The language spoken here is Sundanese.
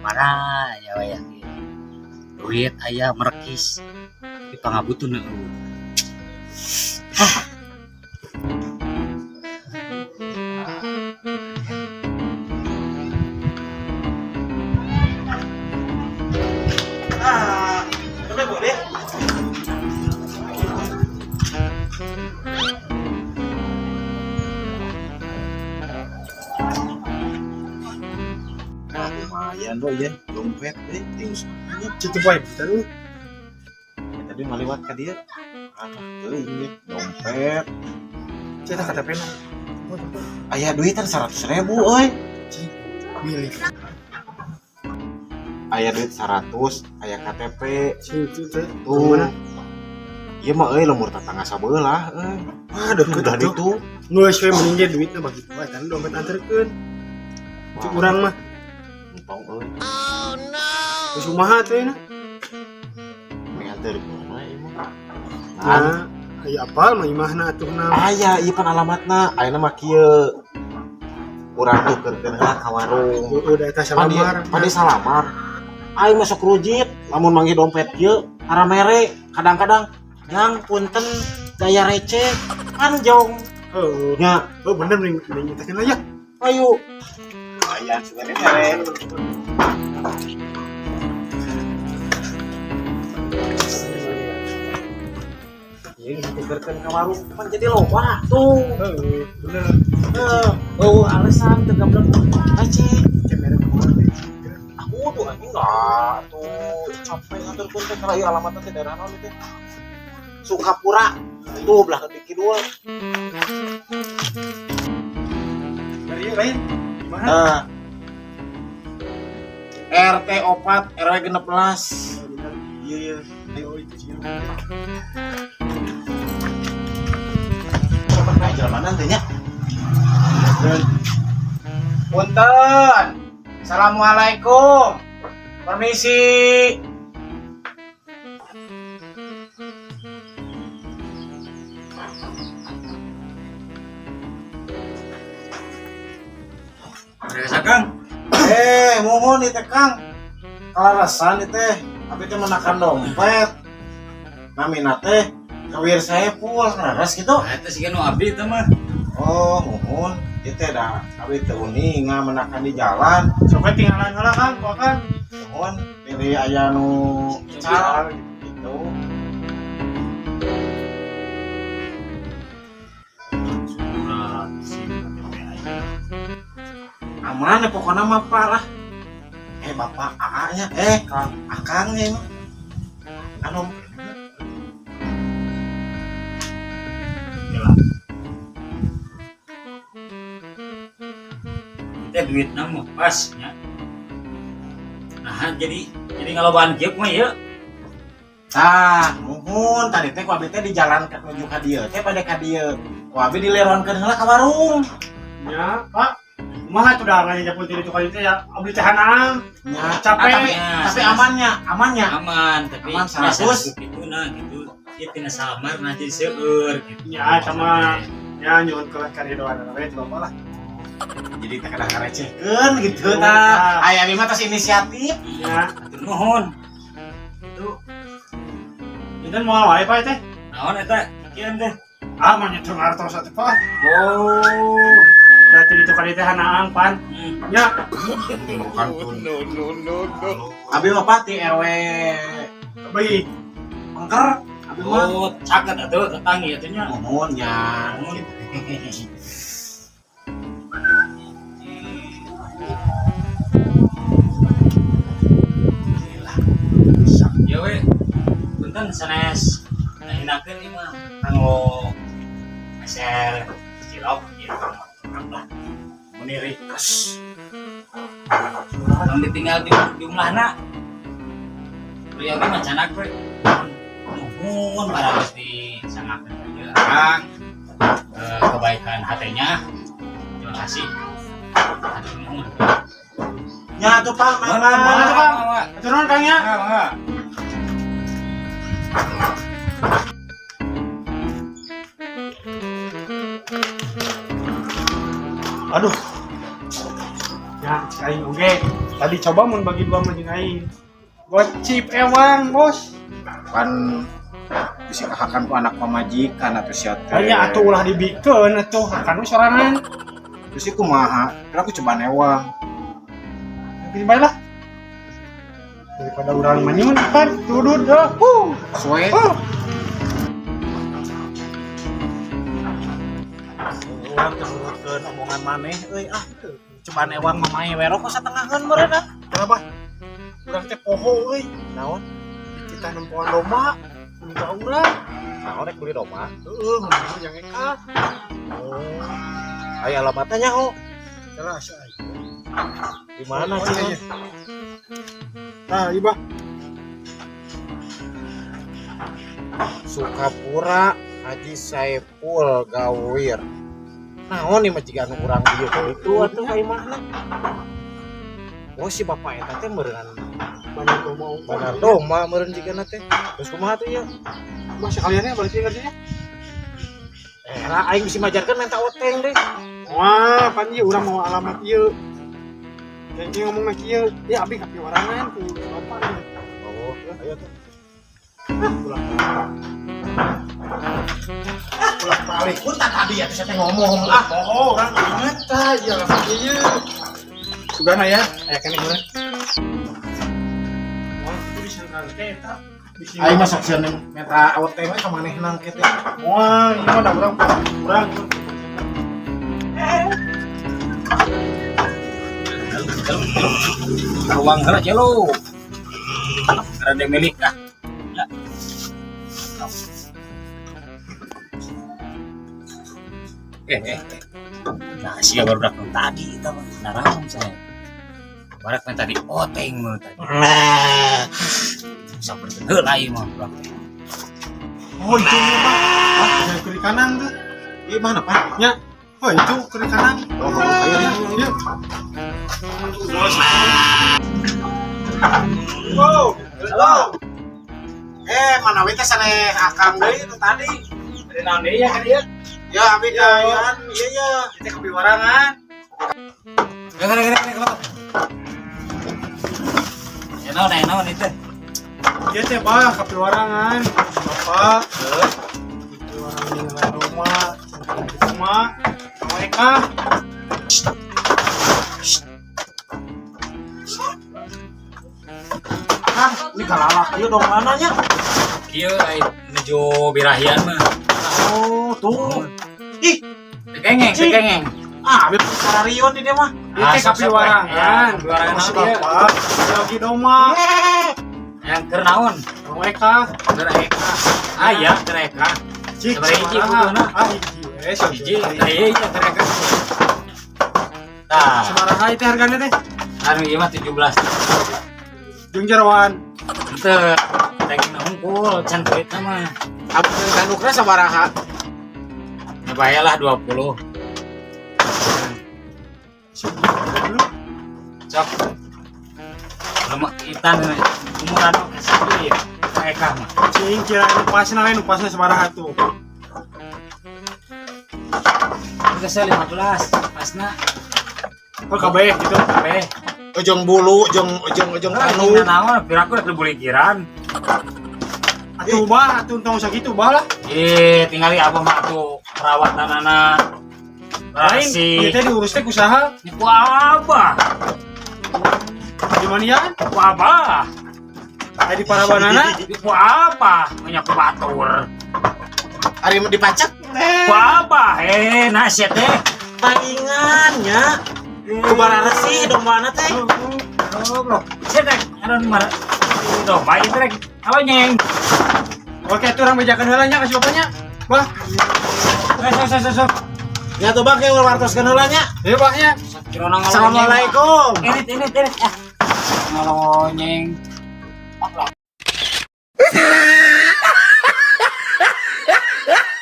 Mana ya wayah ieu. Duit aya merekis. Tapi pangabutuh eueuh. Ah, udah boleh. Nah, lumayan loh ya, dompet eh, tinggal Situ bae bentar lu. Tadi maliwat ka dia. Ah, teuing ye, dompet. Cetak KTP na. Aya duitan 100.000 euy. Milik. Aya duit 100, aya KTP. Situ teh. Tuh. Mana? Ieu mah euy lembur tetangga sabelah euy. Ah, deket Udah tuh. ditu. Geus we mending ge duitna bagi dua eta dompet anterkeun. Cuk urang mah. Entong euy. Geus kumaha teh na? Nganterkeun we ieu mah. Nah, aya apal mah imahna atuh na. Aya ieu pan alamatna, ayeuna mah kieu. Urang tukeurkeun heula ka warung. Udah eta Pandi, salamar. pandi salamar. Aing masuk rujit, lamun manggih dompet kieu, tara mere, kadang-kadang jang punten daya receh, panjong. Oh, Nya, oh bener mending mending nyetakeun lah ya. ayo. Lumayan sebenarnya mere. Iya, ditukerkeun ka warung pan jadi loba tuh. Heeh, bener. Eh, oh alasan teu gablek receh. Cek mere kumaha teh. Aku tuh anjing enggak tuh capek nganterkeun teh kalau ieu alamatna teh daerah naon teh. Sukapura. Tuh belah ke kidul. Dari lain. Gimana? Nah. RT 4 RW 16. Iya iya. Ayo itu sih. Kayak jalan teh nya. Punten. Assalamualaikum. Permisi. Biasa Kang. Eh, muhun ieu teh Kang. Kalarasan ieu teh. Abi teh menakan dompet. Namina teh Kawir Saepul, leres gitu. Nah, eta sih nu abdi teh mah. Oh, muhun. Ieu teh da abi teh uninga menakan di jalan. Sok tinggalan heula Kang, kok Kang. Muhun pilih aya nu cal gitu. Surat SIM KTP aya. Aman ya pokoknya mah Pak lah. Eh bapak AA nya, eh Kang akangnya mah. Anu Lah. Kita duitna mah pas nya. Nah, jadi ngalobaan kieu mah ieu. Tah, muhun tadi teh ku abi teh di jalan ke menuju ka dieu teh pada ka dieu. Ku abi dileronkeun heula ka warung. Ya, Pak. Kumaha tuh dah nganya pun itu kali teh ya abdi teh hanang. Nya, Capek. ah, tapi Ya, tapi amannya, amannya. Aman, tapi Aman, 100. gitu nah gitu. Ieu tina salamar nah jadi seueur gitu. Ya, sama ya nyuhun kelah karidoan we bapak lah. Jadi teh kedah ngarecehkeun gitu Oh, tah. tah. Aya abi mah tos inisiatif. Ya, Hatur nuhun. Itu Janten moal wae Pak teh. naon eta kikian teh? Ah, mah nya teu ngartos atuh Pak. Oh. Berarti itu kali teh hanaang pan. Ya, No no no no. Abi mah Pak di RW baik. Pengker. Abi mah Oh, caket atuh tetanggi atuh nya. muhun nya. Muhun. Ya we, punten sanes ngahinakeun ieu mah kanggo meser cilok ieu lah. Meni request. Tong ditinggal jumlahna. Pria ge mah canak we. Nuhun para geus disangakeun ka ieu Kang. Eh, kebaikan hatenya. Terima kasih. Hatur nuhun. Nya atuh Pak, mangga. Mangga tuh, Kang. Hatur nuhun Kang ya. Mangga. Aduh. Ya, cek aing oge. Tadi coba mun bagi dua mah jeung aing. Gocip ewang, Bos. Pan bisi kahakan ku anak pamajikan atuh sia teh. Hanya atuh ulah dibikeun atuh hakan we sorangan. Terus ieu kumaha? Kira aku coba ewang. Nanti bae lah. Daripada urang manyun pan tudut dah. Huh. Suwe. Huh. Urang teh nurutkeun omongan maneh euy ah. Cobaan ewang mah mae we rokok satengaheun meureun ah. Kenapa? Urang teh poho euy. Naon? Kita nempoan domba. Minta urang. Naon rek beli domba? Heeh, ngomong yang eka. Oh. Aya alamatnya nyaho. Jelas aing. Di mana sih? Nah, ieu bah. Sukapura Haji Saiful Gawir. Naon nih mah jiga anu urang dieu kitu atuh ka imahna. Oh si bapak eta teh meureun Banyak domba unggul. bandar domba meureun jigana teh. Terus kumaha tuh ieu? Bah sekaliannya balik ngerti nya. Eh lah aing bisi majarkeun minta oteng deh. Wah, pan ieu urang mau alamat ieu. Yang ngomong kieu, ya abi kapiwarangan ku bapak. Oh, ayo tuh. Pulang. Pulang balik pun tak tadi ya saya teh ngomong ah. Oh, urang inget tah ieu alamat ieu. Sugana ya, aya keneh urang. Wah, itu bisa teh eta. Bisi Aing mah sok sieun minta oteng we ka manehna engke teh. Wah, ieu mah da urang urang. Ruang heula jelo. Rada milik ah. Ya. Eh. Nah, sia baru datang tadi eta mah. Naraon saya. Barak mah tadi oteng mah tadi. Sampai heula ieu mah. Oh, itu mah. Ah, yang kiri kanan tuh. Ieu mana, Pak? Ya. Oh, itu kiri kanan. Oh, ayo ayo. Yuk. Wow, halo. Eh, mana we teh saneh akang deui itu tadi. Dari naon deui ya kan ieu? Ya, abi kaayaan, iya ya. Kita kepiwarangan. Kene kene kene kene. Ya naon ya naon itu. Iya teh bah, kapiwarangan. Bapak. Kapiwarangan dengan rumah, rumah. Mereka. Kang, ini kalalak ieu dong mananya? Kieu ai menuju birahian mah. Oh, tuh. Ih, Tekengeng, tekengeng. ah, abi sararion di dia mah. Ieu teh kapiwarangan. Kapiwarangan Si naon ieu? bapak. Lagi doma. Yang keur naon? Mereka. Keur eka. Ah ya, keur eka. Cik, Sabaraha hiji sabaraha? kuduna? Ah, hiji we, Hiji, tah ieu ieu keur eka. Tah, Sabaraha itu harganya teh? anu ieu mah 17. Jeung jeroan. Henteu, daging hungkul can duitna mah. Abi jeung tandukna sabaraha? Ya bayalah 20. Cok. Lemak itan umuran mah sakieu ya. Eka mah. Cing kira nu pasna lain nu pasna sabaraha tuh. Geus 15 pasna. Oh, kabeh gitu. Kabeh. Ujung bulu, ujung ujung ujung Anu tanduk. naon piraku rek dibulikiran. Atuh bah, atuh entong sakitu bah lah. Eh, tingali apa mah atuh perawatanana. Lain, ieu Bersih. teh diurus teh ku saha? Ini ku apa? Di manian? Ku apa? Aya di Parabanana? Ini ku apa? Nya ku batur. Ari mah dipacak. Ku apa? Eh, nasi teh. Palingannya. Kubara resih dombana teh. Goblok. Sia teh ngaran mar. Domba ieu teh kalonyeng. Oke, atuh urang bejakeun heula nya ka si bapaknya. Bah, Eh, sok sok sok sok. Ya tuh bang, kayak wartos heula nya. ieu bah nya. Kirana ngalonyeng. Assalamualaikum. Ini ini ini. Ah. Ngalonyeng.